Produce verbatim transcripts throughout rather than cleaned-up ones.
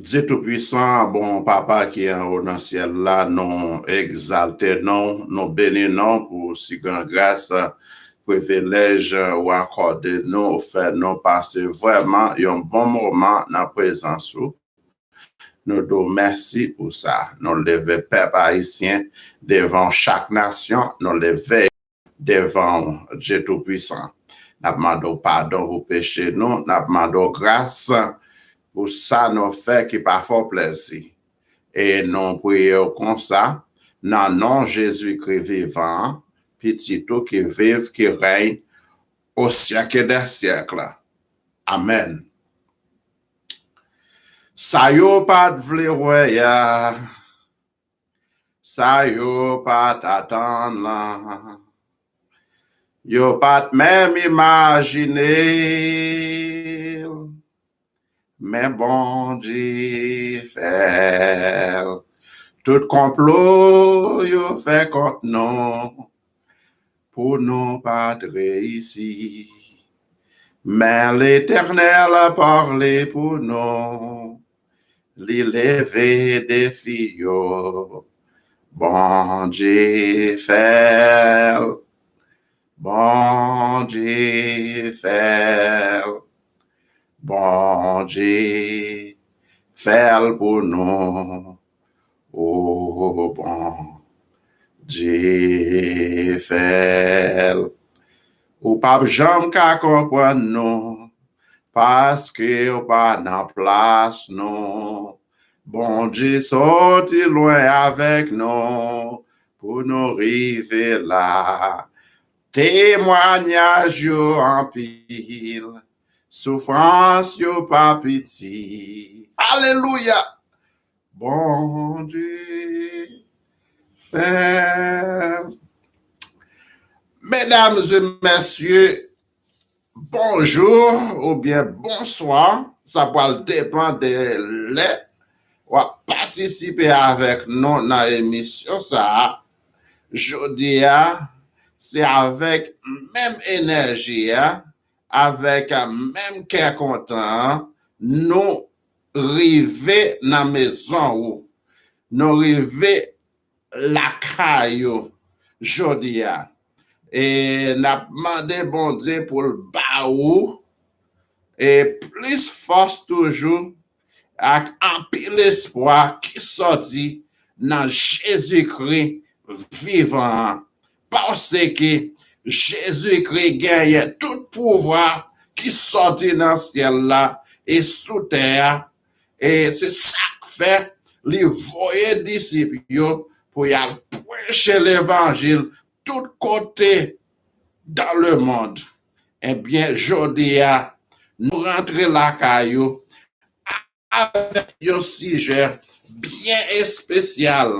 Dye Toupisan, bon Papa ki anwo nan syèl la, nou egzalte non w, nou beni non w pou si gran gras, privilèj ou akòde nou, ou fè nou pase vrèman yon bon moman nan prezans ou. Nou di w mèsi pou sa. Nou leve pèp ayisyen devan w, chak nasyon, nou leve devan w, Dye Toupisan. N ap mande w padon pou peche nou, n ap mande w gras pou sa nou fè ki pa fè w plèzi. E nou priye w konsa, nan non Jezikri vivan an, Pitit ou ki viv, ki rèy o syèk dè syèk. Amèn. Sa yo pa t vle wè a, sa yo pa t atann lan, yo pa t menm imajine l, men Bondye fè l. Tout konplo yo fè kont nou, pou nou pa t reyisi. Men Letènèl pale pou nou, li leve defi yo. Bondye fè l, Bondye fè l, Bondye fè l pou nou. O Bondye fè l. Ou p ap janm ka konprann nou, paske w pa nan plas nou. Bondye soti lwen avèk nou pou nou rive la. Temwanyaj yo anpil, soufrans yo pa piti. Alelouya! Bondye fè. Medam e mesye, bonjou oubyen bonswa, sa pral depann de lè w ap patisipe avèk nou nan emisyon sa a. Jodi a, se avèk menm enèji a, avèk menm kè kontan an, nou rive nan mezon ou. Nou rive lakay ou jodi a. E n ap mande Bondye pou l ba ou e plis fòs toujou ak anpil espwa ki sòti nan Jezikri vivan an. Paske Jezikri genyen tout pouvwa ki sòti nan syèl la e sou tè a. E se sa k fè li voye disip yo pou y al preche levanjil tout kote dans le monde. Ebyen, jodi a, nou rantre lakay ou avèk yon sijè byen espesyal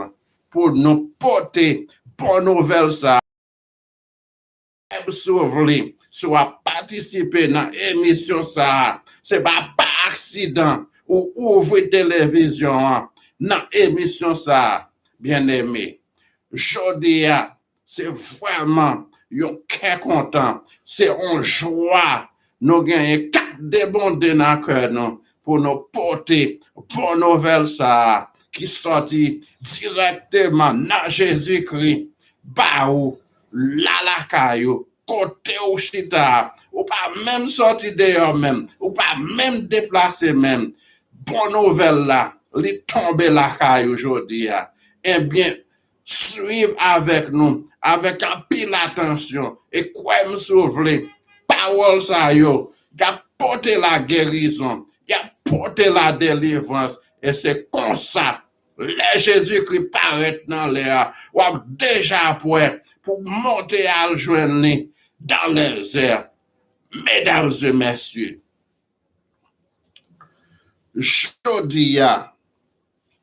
pou nou pote bon nouvèl sa a. Menm si w vle, si w ap patisipe nan emisyon sa a, se pa pa aksidan ou ouvri televizyon an nan emisyon sa a, byeneme. Jodi a, se vrèman yon kè kontan, se yon jwa nou genyen k ap debonde nan kè nou pou nou pote bon nouvèl sa a ki sòti dirèkteman nan Jezikri ba ou la lakay ou, kote ou chita a. Ou pa menm sòti deyò menm, ou pa menm deplase menm. Bon nouvèl la, li tonbe lakay ou jodi a. Ebyen, swiv avèk nou, avèk anpil atansyon, e kwè m si w vle, pawòl sa yo, y ap pote lagerizon, y ap pote ladelivrans, e se konsa, lè Jezikri parèt nan lè a, w ap deja prè pou w monte al jwenn li dans les airs. Medam e mesye, jodi a,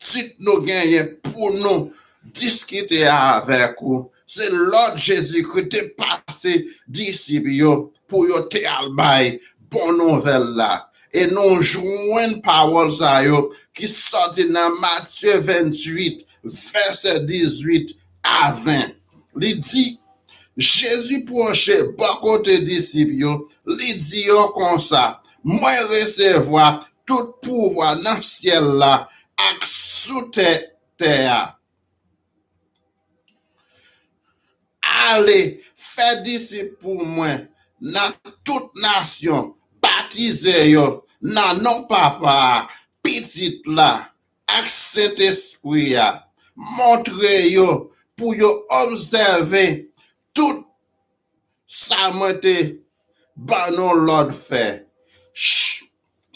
tit nou genyen pou nou diskite avèk ou, se lòd Jezikri te pase disip yo pou yo te al bay bon nouvèl la. E nou jwenn pawòl sa yo ki sòti nan Matye venntuit, vèsè dizuit a ven. Li di, Jezi pwoche bò kote disip yo, li di yo konsa, mwen resevwa tout pouvwa nan syèl la ak sou tè, tè a. Ale, fè disip pou mwen nan tout nasyon, batize yo nan non Papa a, Pitit la, ak Sentespri a. Montre yo pou yo obsève tout sa mwen te ban nou lòd fè. Ch-,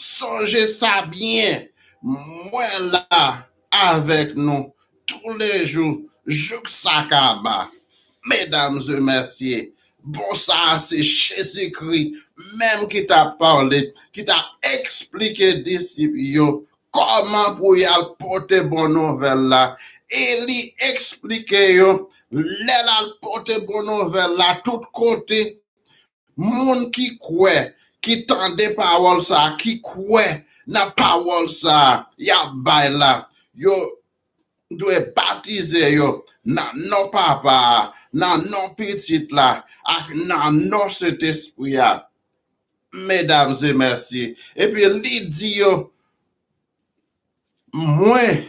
sonje sa byen, mwen la avèk nou toulejou jouk sa kaba. Medam e mesye, bon, sa a se Jezikri menm ki t ap pale, ki t ap eksplike disip yo kòman pou y al pote bon nouvèl la. E li eksplike yo, lè l al pote bon nouvèl la tout kote, moun ki kwè, ki tande pawòl sa a, ki kwè nan pawòl sa a y ap bay la, yo dwe batize yo nan non Papa a, nan non Pitit la, ak nan non Sentespri a. Medam e mesye. Epi li di yo, mwen,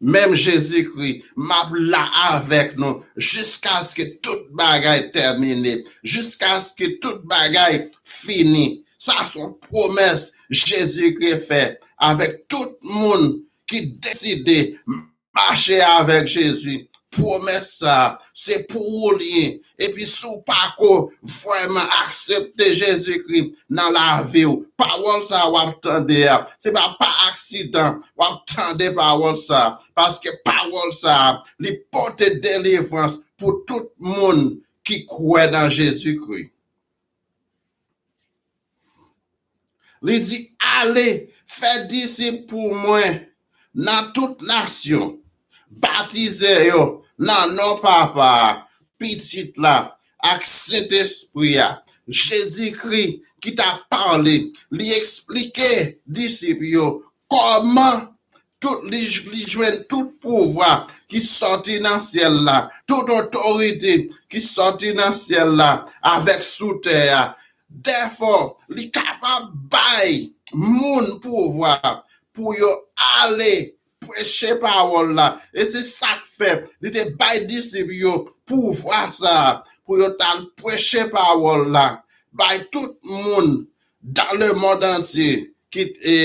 menm Jezikri, m ap la avèk nou jiskaske tout bagay tèmine, jiskaske tout bagay fini. Sa se yon pwomès Jezikri fè avèk tout moun ki deside mache avèk Jezi. Pwomès sa a, se pou ou li ye. Epi si w pako vrèman aksepte Jezikri nan lavi w, pawòl sa a w ap tande a, se pa pa aksidan w ap tande pawòl sa a, paske pawòl sa a, li pote delivrans pou tout moun ki kwè nan Jezikri. Li di, ale, fè disip pou mwen nan tout nasyon, batize yo nan non Papa a, Pitit la, ak Sentespri a. Jezikri ki t ap pale, li eksplike disip yo kòman tout, li, li jwenn tout pouvwa ki sòti nan syèl la, tout otorite ki sòti nan syèl la avèk sou tè a. Dèfò, li kapab bay moun pouvwa pou yo ale preche pawòl la. E se sa k fè li te bay disip yo pouvwa sa a, pou yo t al preche pawòl la, bay tout moun dans le monde entier ki, e,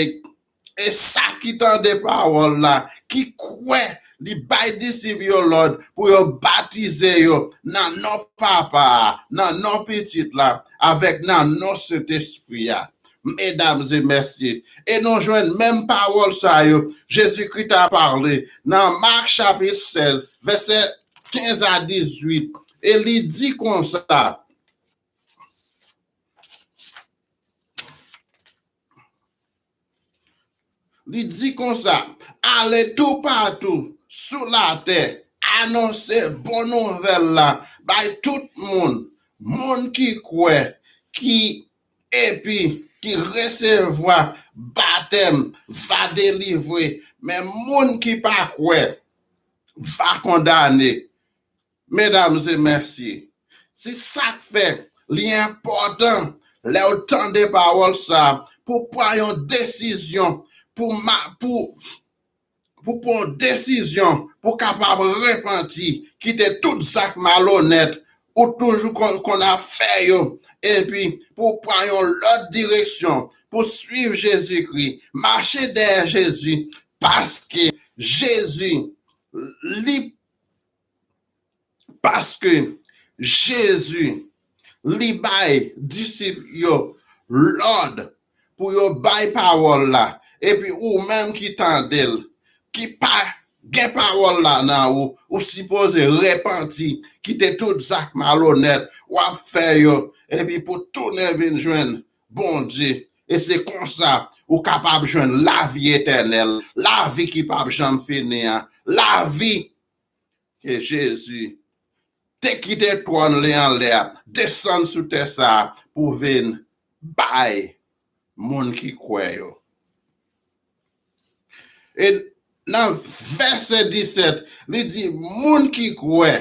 e sa ki tande pawòl la, ki kwè, li bay disip yo lòd pou yo batize yo nan non Papa a, nan non Pitit la, avèk nan non Sentespri a. Medam e mesye, e nou jwenn menm pawòl sa yo Jezikri t ap pale nan Mak chapit sèz, vèsè kenz a dizuit, e li di konsa, li di konsa, ale toupatou sou latè, anonse bon nouvèl la bay tout moun, moun ki kwè, ki, epi ki resevwa batèm va delivre, men moun ki pa kwè va kondane. Medam e mesye, se sa k fè li enpòtan lè w tande pawòl sa a, pou w pran yon desizyon, pou ma-, pou, pou pran yon desizyon, pou w kapab repanti, kite tout zak malonèt ou toujou konn, konn ap fè yo, epi pou w pran yon lòt direksyon, pou w swiv Jezikri, mache dèyè Jezi, paske Jezi, li Paske Jezi, li bay disip yo lòd pou yo bay pawòl la, epi ou menm ki tande l, ki pa gen pawòl la nan ou, ou sipoze repanti, kite tout zak malonèt w ap fè yo, epi pou tounen vin jwenn Bondye. E se konsa ou kapab jwenn lavi etènèl, lavi ki p ap janm fini an, lavi ke Jezi te kite twòn li anlè a, desann sou tè sa a pou vin bay moun ki kwè yo. E nan vèsè disèt, li di, moun ki kwè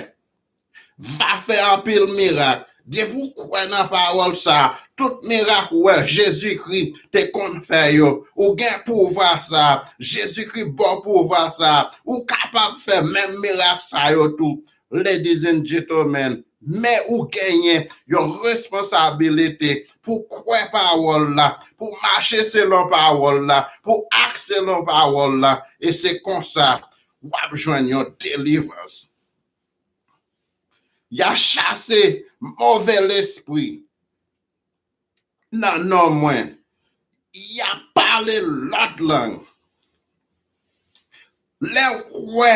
va fè anpil mirak, Depi w kwè nan pawòl sa a, tout mirak ou wè Jezikri te konn fè yo, ou gen pouvwa sa a, Jezikri ba w pouvwa sa a, ou kapab fè menm mirak sa yo tou. Ladies and gentlemen, men ou genyen yon responsabilite pou kwè pawòl la, pou mache selon pawòl la, pou ak selon pawòl la, e se konsa w ap jwenn yon delivrans. Y a chase move lespri nan non mwen. Y a pale lòt lang. Lè w kwè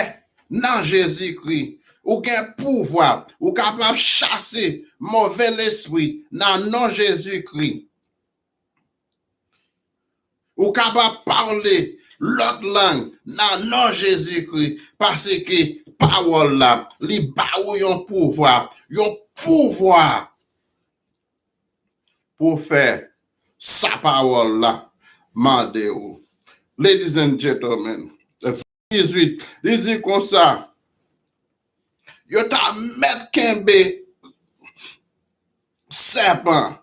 nan Jezikri, ou gen pouvwa, ou kapab chase move lespri nan non Jezikri. Ou kapab pale lòt lang nan non Jezikri, paske pawòl la, li ba ou yon pouvwa, yon pouvwa pou w fè sa pawòl la mande ou. Ladies and gentlemen, dizwit, li di konsa, yo ta mèt kenbe sèpan,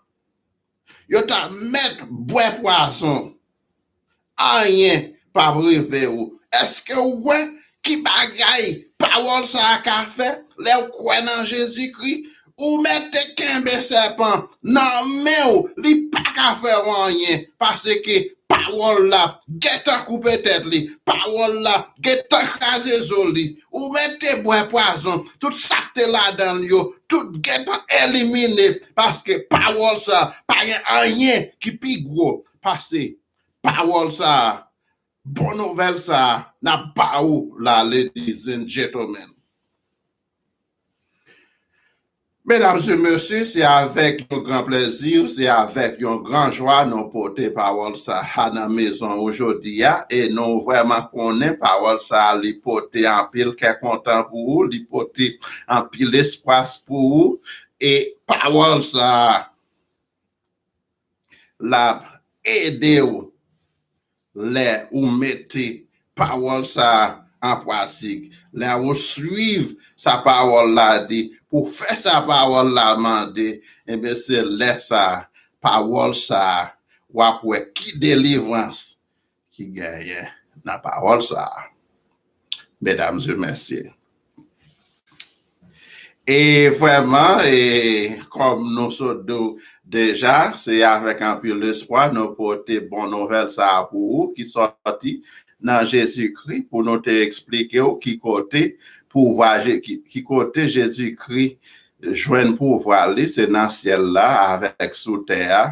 yo ta mèt bwè pwazon, anyen p ap rive ou. Èske w wè ki bagay pawòl sa a ka fè lè w kwè nan Jezikri? Ou mèt te kenbe sèpan nan men w, li pa ka fè w anyen, paske pawòl la gentan koupe tèt li, pawòl la gentan kraze zo li. Ou mèt te bwè pwazon, tout sa k te ladan l yo, tout gentan elimine, paske pawòl sa pa gen anyen ki pi gwo pase pawòl sa a, bon nouvèl sa a n ap ba ou la, ladies and gentlemen. Medam e mesye, se avèk yon gran plezi, se avèk yon gran jwa nou pote pawòl sa a nan mezon ou jodi a, e nou vrèman konnen pawòl sa a li pote anpil kè kontan pou ou, li pote anpil espwa pou ou, e pawòl sa a l ap ede w lè ou mete pawòl sa a an pratik, lè ou swiv sa pawòl la di, pou fè sa pawòl la mande, ebyen, se lè sa a, pawòl sa a, w ap wè ki delivrans ki genyen nan pawòl sa a. Medam e mesye, e vrèman, e kòm nou sot di w deja, se avèk anpil espwa nou pote bon nouvèl sa a pou ou ki sòti nan Jezikri, pou nou te eksplike w ki kote pouvwa Je-, ki, ki kote Jezikri jwenn pouvwa li, se nan syèl la avèk sou tè a.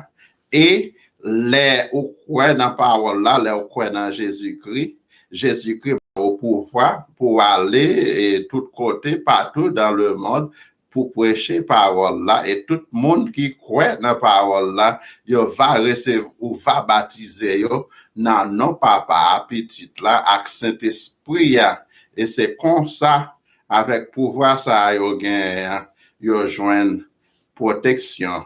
E lè ou kwè nan pawòl la, lè ou kwè nan Jezikri, Jezikri ba ou pouvwa pou w ale, e, tout kote, patou dans le monde, pou preche pawòl la, e tout moun ki kwè nan pawòl la, yo va resev-, ou va batize yo nan non Papa a, Pitit la, ak Sentespri a. E se konsa, avèk pouvwa sa a yo genyen an, yo jwenn pwoteksyon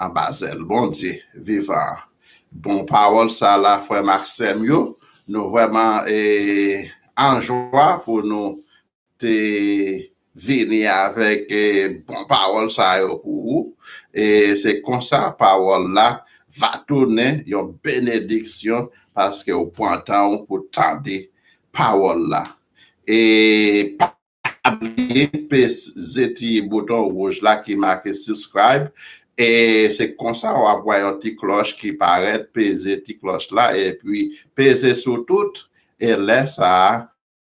anba zèl Bondye vivan an. Bon pawòl sa la, frè m ak sè m yo, nou vrèman, e, an jwa pou nou te vini avèk, e, bon pawòl sa yo pou ou. E se konsa pawòl la va tounen yon benediksyon paske w pran tan w pou tande pawòl la. E pa bliye peze ti bouton wouj la ki make subscribe. E se konsa w ap wè yon ti klòch ki parèt, peze ti klòch la, epi peze sou tout. E lè sa a,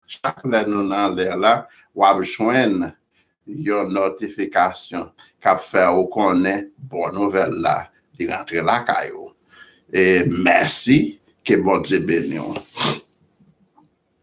chak lè nou nan lè la, w ap jwenn yon notifikasyon k ap fè ou konnen bon nouvèl la, li rantre lakay ou. E mèsi, ke Bondye beni w.